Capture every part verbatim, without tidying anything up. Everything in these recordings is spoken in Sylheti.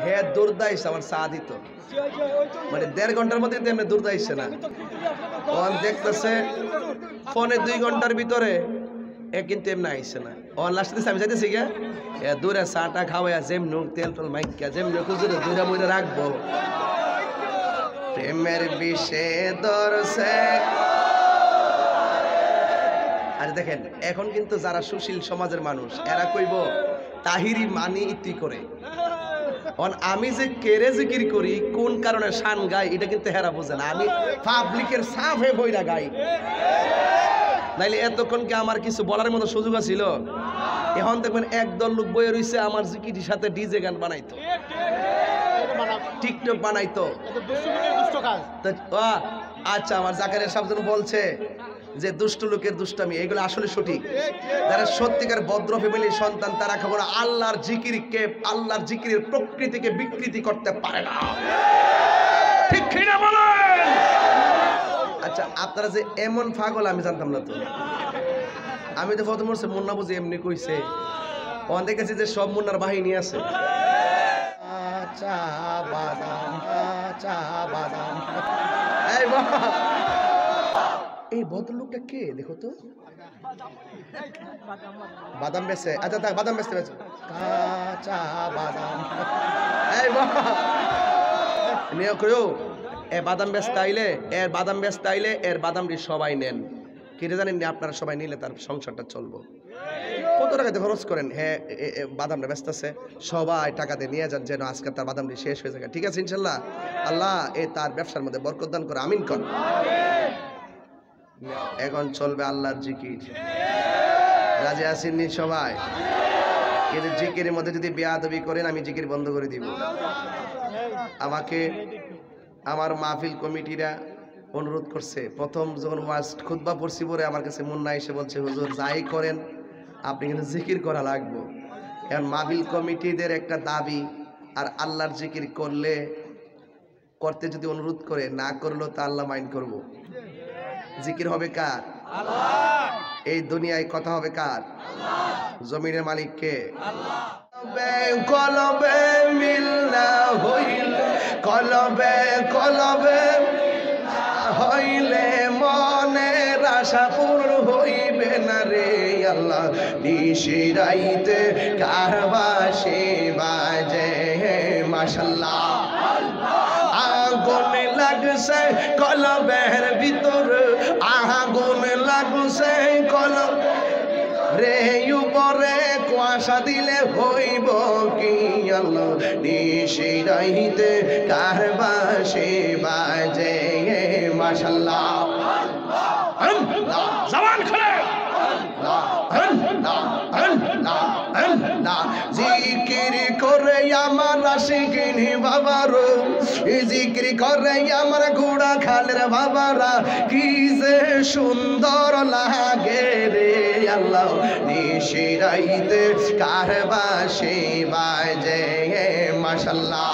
হে দৌড় আইছে আমার চা দিত, মানে দেড় ঘন্টার মধ্যে কিন্তু এমনি দৌড় আইছে না। অন দেখতেছে পৌনে দুই ঘন্টার ভিতরে এ কিন্তু এমনি আইছে না। অন লাস্টে দিছে, আমি যাইতেছি গিয়া, এ দূরে চাটা খাওয়াইয়া যেমনু তেল টেল মাইকা যেমনু খুঁজে দূরে মুড়ে রাখবো। প্রেমের বিষে ধরছে। আরে দেখেন, এখন কিন্তু যারা সুশীল সমাজের মানুষ, এরা কইবো, "তাহিরি মানি ইতি করে।" অন আমি যে কেরে জিকির করি, কোন কারণে শান গাই, এটা কিন্তু হেরা বুঝে না। আমি পাবলিকের সাফে বইরা গাই, নাইলে এতক্ষণ কি আমার কিছু বলার মতো সুযোগ আছিল? এখন দেখবেন একদল লোক বইয়া রইছে আমার জিকির সাথে ডিজে গান বানাইতো, টিকটক বানাইতো। এটা দুষ্ট লোকের দুষ্ট কাজ। তো, আহ, আচ্ছা, আমার জাকারিয়া সাহেব যেন বলছে যে দুষ্ট লোকের দুষ্টামি, এগুলো আসলে সঠিক। যারা সত্যিকার ভদ্র ফ্যামিলির সন্তান, তারা খবর আল্লাহর জিকিরকে, আল্লাহর জিকিরের প্রকৃতিকে বিকৃতি করতে পারে না। ঠিক কি না বলেন? আচ্ছা, আপনারা যে এমন পাগল, আমি জানতাম না তো। আমি তো প্রথম বলছে মুন্না বুঝি এমনি কইছে, অন দেখেছি যে সব মুন্নার বাহিনী আছে। চা বাদাম, চা বাদাম। এই বাবা, এই ভদ্রলোকটা কে দেখো তো? বাদাম বেচে? আচ্ছা, থাক, বাদাম বেচতে বেচে। কাঁচা বাদাম। এই বাবা, নিয়ে কইও, এ বাদাম বেচতে আইলে, এর বাদাম বেচতে আইলে এর বাদাম রে সবাই নেন। কিরে জানেন নি, আপনারা সবাই নিলে তার সংসারটা চলবো। কত টাকা দিয়ে খরচ করেন? হ্যাঁ, এ, এ, বাদামটা বেচতেছে, সবাই টাকা দিয়ে নিয়ে যান, যেন আজকে তার বাদামটি শেষ হয়ে যায়। ঠিক আছে, ইনশাল্লাহ, আল্লাহ এ তার ব্যবসার মধ্যে বরকত দান করে, আমিন কর। এখন চলবে আল্লাহর জিকির। রাজি আছেন নি সবাই? কিন্তু জিকিরের মধ্যে যদি বেয়াদবি করেন, আমি জিকির বন্ধ করে দিব। আমাকে আমার মাহফিল কমিটিরা অনুরোধ করছে, প্রথম যখন ওয়াজ খুতবা পড়ছি পরে আমার কাছে মুন্না এসে বলছে, "হুজুর, যাই করেন, আপনি কিন্তু জিকির করা লাগবো।" এখন মাহফিল কমিটিদের একটা দাবি, আর আল্লাহর জিকির করলে, করতে যদি অনুরোধ করে, না করলেও তা আল্লাহ মাইন্ড করবো। জিকির হবে কার? এই দুনিয়ায় কথা হবে কার? জমিনের মালিক কে? কলবে কলবে মিল না হইলে, কলবে কলবে মিল না হইলে মনের আশা পূরণ হইবে না রে আল্লাহ। নিশি রাইতে কার বাঁশি বাজে, মাশাআল্লাহ। আগুন লাগছে কলবের ভিতর, আগুন লাগছে কলব রে, উপরে কুয়াশা দিলে হইব কি আল্লাহ? নিশি রাইতে কার বাঁশি বাজে, মাশাআল্লাহ। আল্লাহ, জবান খুলে। আল্লাহ, আল্লাহ, আল্লাহ, আল্লাহ। জিকির করে আমার আশিকিন বাবারো, জিকির করে আমার ঘোড়া খালের বাবারা, কি যে সুন্দর লাগে রে আল্লাহ। নিশি রাইতে কার বাঁশি বাজে, মাশাআল্লাহ।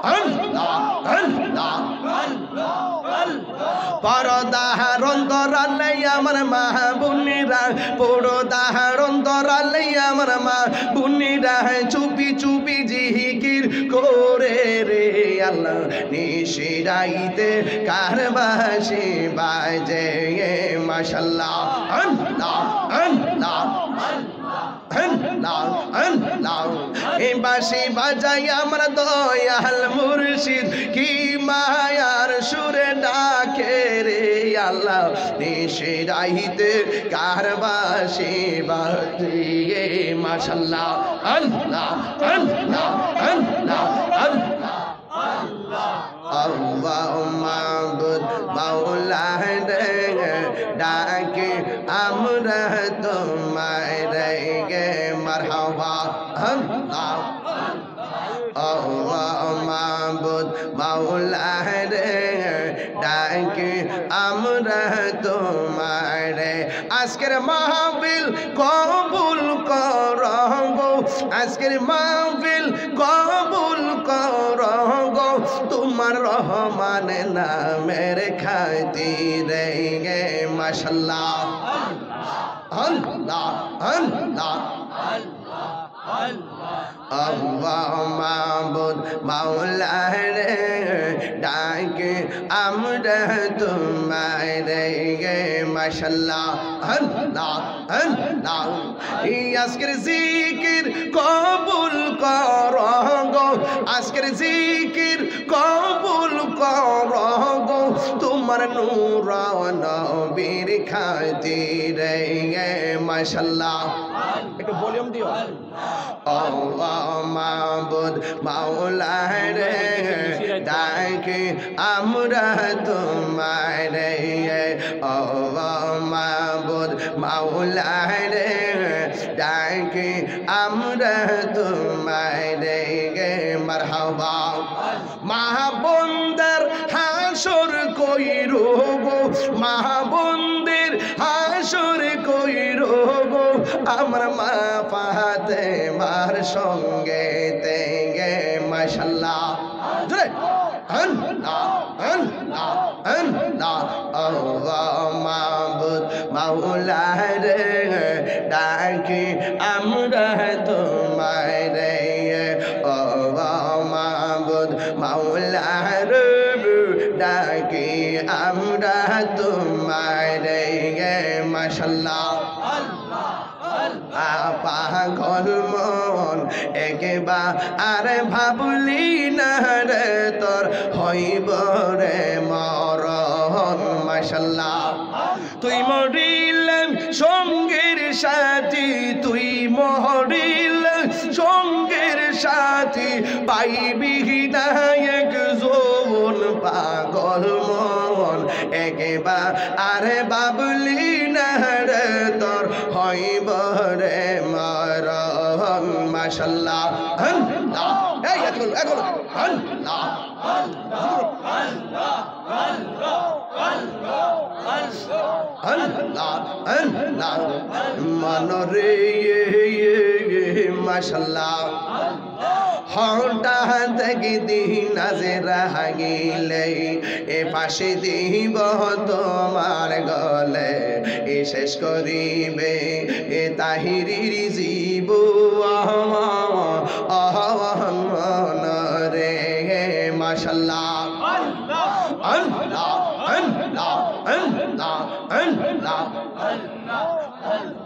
আল্লাহ, আল্লাহ, আল্লাহ। পর্দার অন্তরালে আমার মা বোনেরা, পর্দার অন্তরালে আমার মা বোনেরা, চুপি চুপি জিকির করে রে আল্লাহ। নিশি রাইতে কার বাঁশি বাজে, মাশাআল্লাহ। আল্লাহ, আল্লাহ, আল্লাহ। আল্লাহ, আল্লাহ। এই বাঁশি বাজাই আমার দয়াল মুর্শিদ, কি মায়ার সুরে ডাকে রে আল্লাহ। নিশি রাইতে কার বাঁশি বাজে, মাশাআল্লাহ। আল্লাহ, আল্লাহ, আল্লাহ, আল্লাহ। আল্লাহ মাবুদ মাওলা রে, ডাকি আমরা তোমায় রে, মারহাবা। আল্লাহ, আল্লাহ মাবুদ মাওলা রে, ডাকি আমরা তোমায় রে। আজকের মাহফিল কবুল করো গো, আজকের মাহফিল কবুল করো গো, তোমার রহমান নামের খাতিরে। মাশাআল্লাহ। আল্লাহ, আল্লাহ, আল্লাহ। আল্লাহ মাবুদ মাওলা রে, ডাকি আমরা তোমারে। মাশাআল্লাহ, আল্লাহ, আল্লাহ। এই আজকের জিকির কবুল করো গো, আজকের জিকির কবুল করো গো, তোমার নূর নবীর খাতিরে। মাশাআল্লাহ। একটু ভলিউম দিও। ও মাবুদ মাওলা রে, ডাকি আমরা তোমারে। ও মাবুদ মাওলা রে, ডাকি আমরা তোমারে। মারহাবা। মা বোনদের হাসর কইরো গো, মা বোনদের হাসর কইরো গো, আমার মা ফাতেমার সঙ্গে তেঙ্গে। মাশাআল্লাহ। জোরে। আল্লাহ, আল্লাহ, আল্লাহ। আল্লাহ মাবুদ মাওলা রে, ডাকি আমরা তোমারে। ও মাবুদ মাওলা রে, ডাকি আমরা তোমারে। মাশাআল্লাহ। আ, পাগল মন একবার ভাবলি না রে, তোর হইব রে মরণ। মাশাআল্লাহ। তুই মরিলে সঙ্গের সাথী, তুই মরিলে সঙ্গের সাথী, পাইবি না একজন। পাগল মন একবার ভাবলি না রে, তোর হইব রে মরণ। মাশাআল্লাহ। আল্লাহ। এই, এতগুলো, এতগুলো। আল্লাহ। আল্লাহ, আল্লাহ। মনরে, মাশাআল্লাহ। হঠাৎ একদিন আজ রাগিলে, এ ফাঁসি দিব তোমার গলে, এ শেষ করিবে এ তাহিরির জীবন রে। মাশাআল্লাহ। আল্লাহ, আল্লাহ, আল্লাহ, আল্লাহ।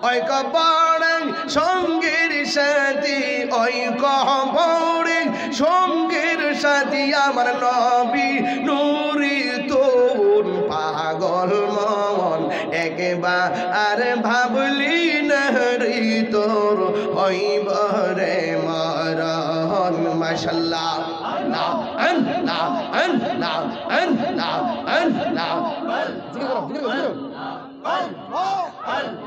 ওই কবরে সঙ্গের সাথী, ওই কবরে সঙ্গের সাথী আমার নবী নুরি তরুণ। পাগল মন একবার ভাবলি না রে, তোর হইব রে মরণ। মাশাআল্লাহ। আল্লাহ, আল্লাহ, আল্লাহ, আল্লাহ, আল্লাহ। জিকির করো, জিকির করো, জিকির করো।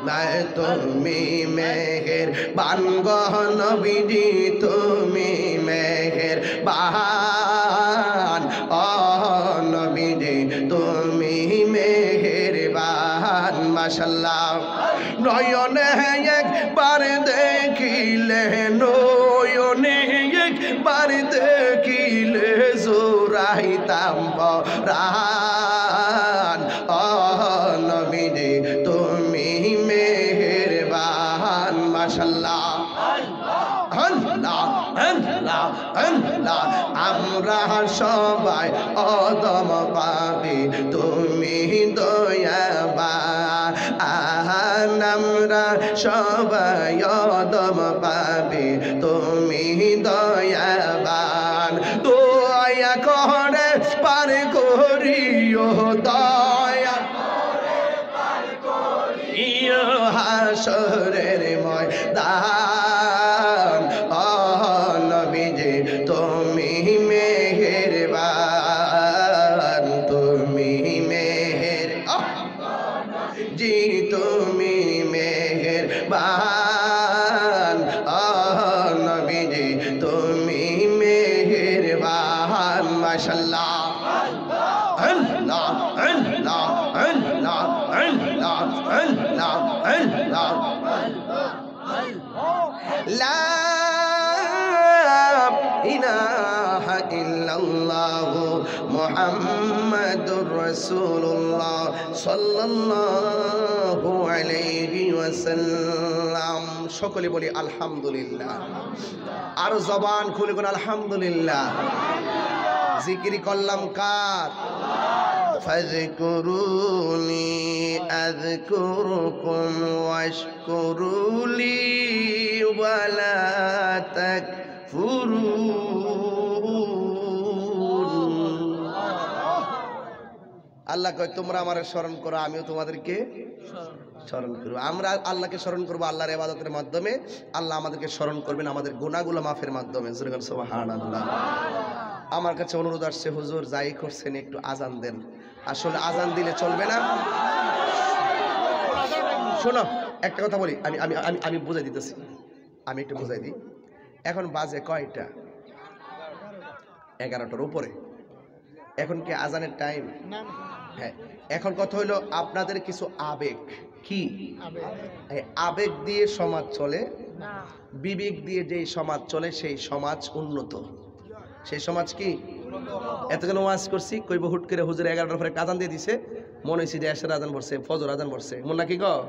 না তুমি মেহেরবান গো নবীজি, তুমি মেহেরবান, ও নবীজি তুমি মেহেরবান। মাশাআল্লাহ। নয়নে একবার দেখিলে, নয়নে একবার দেখিলে জুড়াইতাম পরাণ। ও নবীজি তুমি মেহেরবান। মাশাআল্লাহ। আল্লাহ, আল্লাহ, আল্লাহ। আমরা সবাই অধম পাপী, তুমি দয়াবান। আমরা সবাই অধম পাপী, তুমি দয়াবান। দয়া করে পার করিও, দয়া ইয়া হাসরের ময়দান। ও নবীজি তুমি মেহেরবান, তুমি মেহের, আহ! জি তুমি মেহেরবান। ও নবীজি তুমি মেহেরবান। মাশাআল্লাহ। আল্লাহ, আল্লাহ, আল্লাহ, আল্লাহ, আল্লাহ, আল্লাহ। লা ইলাহা ইল্লাল্লাহু মুহাম্মাদুর রাসূলুল্লাহ সাল্লাল্লাহু আলাইহি ওয়াসাল্লাম। সকলে বলি আলহামদুলিল্লাহ। আর জবান খুলে বলি আলহামদুলিল্লাহ। জিকির করলাম কার? ফাযকুরুনি আযকুরকুম ওয়াশকুরুলি ওয়ালা তাকফুরুন। আল্লাহ কয়, "তোমরা আমারে স্মরণ করো, আমিও তোমাদেরকে স্মরণ করব।" আমরা আল্লাহকে স্মরণ করব আল্লাহর ইবাদতের মাধ্যমে, আল্লাহ আমাদেরকে স্মরণ করবেন আমাদের গুনাহগুলো মাফের মাধ্যমে। জোরে বলেন, "সুবহানাল্লাহ।" আমার কাছে অনুরোধ আসছে, "হুজুর, যাই করছেন, একটু আজান দেন।" আসলে আজান দিলে চলবে না। শোনো, একটা কথা বলি, আমি, আমি, আমি, আমি বুঝাই দিতেছি, আমি একটু বুঝাই দিই। এখন বাজে কয়টা? এগারোটার উপরে। এখন কি আজানের টাইম? না, না। হ্যাঁ, এখন কথা হইলো আপনাদের কিছু আবেগ। কি? আবেগ। এই আবেগ দিয়ে সমাজ চলে, না। বিবেক দিয়ে যেই সমাজ চলে, সেই সমাজ উন্নত। সেই সমাজ কি? এতক্ষণ ওয়াজ করছি, কইবো হুট করে হুজুরে এগারোটার পরে আজান দিয়ে দিছে, মনে হইছে যে এশার আজান পড়ছে, ফজর আজান পড়ছে, মন নাকি গো?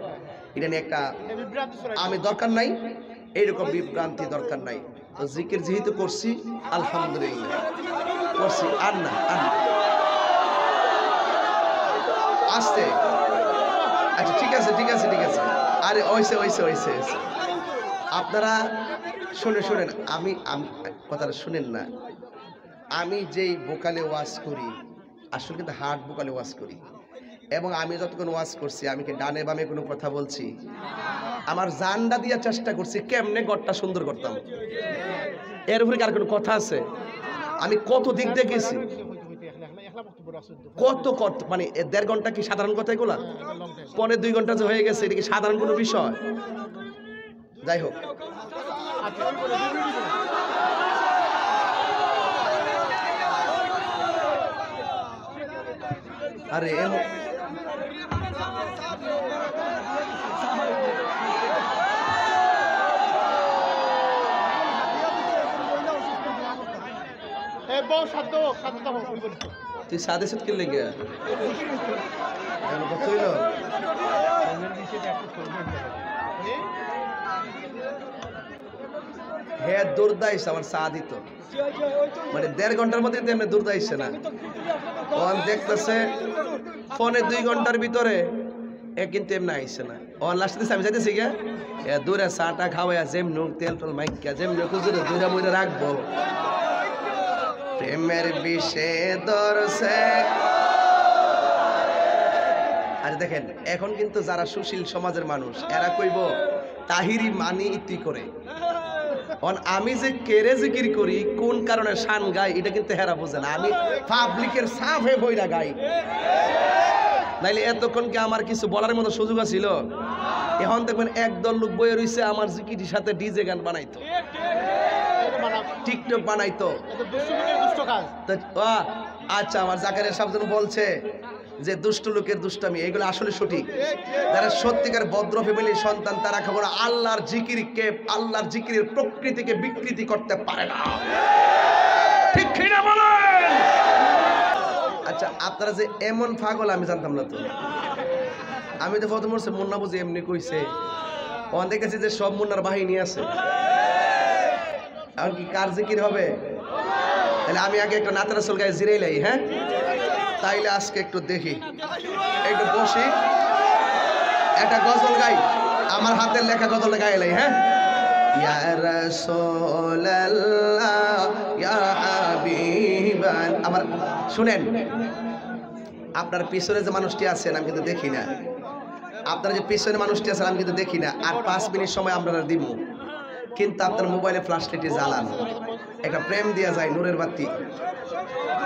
এটা নিয়ে একটা, এটা বিভ্রান্তি ছড়ায়। আমি দরকার নাই, এইরকম বিভ্রান্তি দরকার নাই। তো জিকির যেহেতু করছি, আলহামদুলিল্লাহ করছি, আর না, আর না। আস্তে। আচ্ছা, ঠিক আছে, ঠিক আছে, ঠিক আছে। আরে, ওইসে, ওইসে, ওইসে, ওইসে। আপনারা শুনে, শুনেন, আমি, আমি কথাটা শুনেন না। আমি যেই ভোকালে ওয়াজ করি, আসলে কিন্তু হার্ড ভোকালে ওয়াজ করি। এবং আমি যতক্ষণ ওয়াজ করছি, আমি কি ডানে বামে কোনো কথা বলছি? আমার জানটা দিয়া চেষ্টা করছি কেমনে ঘরটা সুন্দর করতাম। এর উপরে কি আর কোনো কথা আছে? আমি কত দিক দিয়ে গেছি, কত কত, মানে, এ দেড় ঘন্টা কি সাধারণ কথা এগুলা? পৌনে দুই ঘন্টা যে হয়ে গেছে, এটা কি সাধারণ কোনো বিষয়? যাই হোক, আরে এম-, এ বউ, শান্ত হোক, শান্ত হোক, ওই বলি। তুই সাদে সুদ কিনলে গিয়া? এমন কথা হইল? হে দৌড় দাইস আমার চা দিত। মানে, দেড় ঘন্টার মধ্যে কিন্তু এমনি দৌড় দাইছে না। অন দেখতেছে পৌনে দুই ঘন্টার ভিতরে এ কিন্তু এমনি আইছে না। অন লাস্টে দিছে, আমি যাইতেছি গিয়া। এ দূরে চাটা খাওয়াইয়া যেমনি তেল টেল মাইকা যেমনি খুঁজে দূরে মুড়ে রাখবো। প্রেমের বিষে ধরছে। আরে দেখেন, এখন কিন্তু যারা সুশীল সমাজের মানুষ, এরা কইবো, "তাহিরি মানি ইতি করে।" অন আমি যে কেরে জিকির করি, কোন কারণে শান গাই, এটা কিন্তু হেরা বুঝে না। আমি পাবলিকের সাফে বইরা গাই, নাইলে এতক্ষণ কি আমার কিছু বলার মতো সুযোগ আছিল? এখন দেখবেন একদল লোক বইয়া রইছে আমার জিকির সাথে ডিজে গান বানাইতো, টিকটক বানাইতো। এত দুষ্টুমির দুষ্ট কাজ। তো, আহ, আচ্ছা, আমার জাকারিয়া সাহেব যেন বলছে যে দুষ্ট লোকের দুষ্টামি, এগুলো আসলে সঠিক। যারা সত্যিকার ভদ্র ফ্যামিলির সন্তান, তারা কখনো আল্লাহর জিকিরকে, আল্লাহর জিকিরের প্রকৃতিকে বিকৃতি করতে পারে না। ঠিক কি না বলেন? আচ্ছা, আপনারা যে এমন পাগল, আমি জানতাম না তো। আমি তো প্রথম বলছি মুন্না বুঝি এমনি কইছে। অন দেখেছি যে সব মুন্নার বাহিনী আছে। এখন কি কার জিকির হবে? তাহলে আমি আগে একটা নাতে রাসুল গায়ে জিরাই লাই, হ্যাঁ? তাইলে আজকে একটু দেখি, একটু বসি, একটা গজল গাই, আমার হাতের লেখা গজলটা গায়ে লাই, হ্যাঁ? ইয়া রাসূলুল্লাহ, ইয়া হাবিবান-, আমার শুনেন, আপনার পিছনে যে মানুষটি আছেন, আমি কিন্তু দেখি না। আপনার যে পিছনে মানুষটি আছেন, আমি কিন্তু দেখি না। আর পাঁচ মিনিট সময় আপনারা দিব, কিন্তু আপনার মোবাইলে ফ্ল্যাশ লাইটে জ্বালান, একটা প্রেম দিয়া যায়, নূরের বাতি।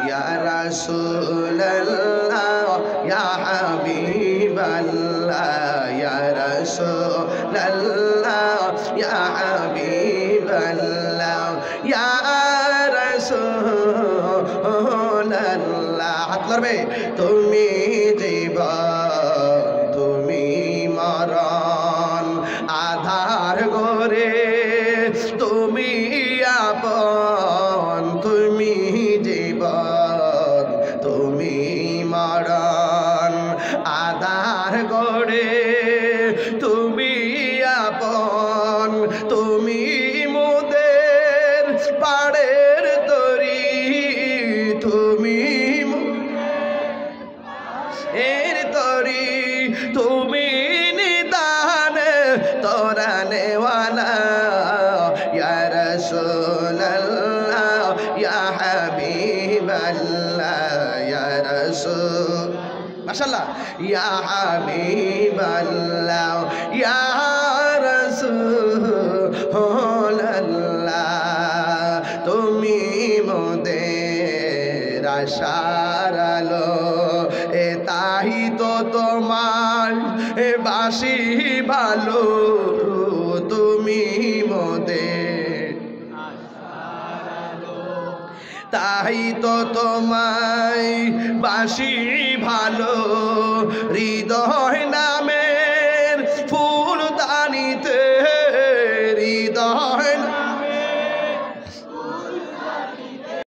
ইয়া রাসূলুল্লাহ, ইয়া হাবিবাল্লাহ, ইয়া রাসূলুল্লাহ, ইয়া হাবিবাল্লাহ, ইয়া রাসূলুল্লাহ। হাত লড়বে। তুমি জীবন, তুমি মরণ, আধার ঘরে তুমি আপন, তুমি আল্লাহ, ইয়া রাসূল। মাশাআল্লাহ। ইয়া হাবিবাল্লাহ, ইয়া রাসূলুল্লাহ, তুমি মোদের আশার আলো, এ তাই তো তোমায় বাসি ভালো, তুমি মোদের তাই তো তোমায় বাসি ভালো, হৃদয় নামে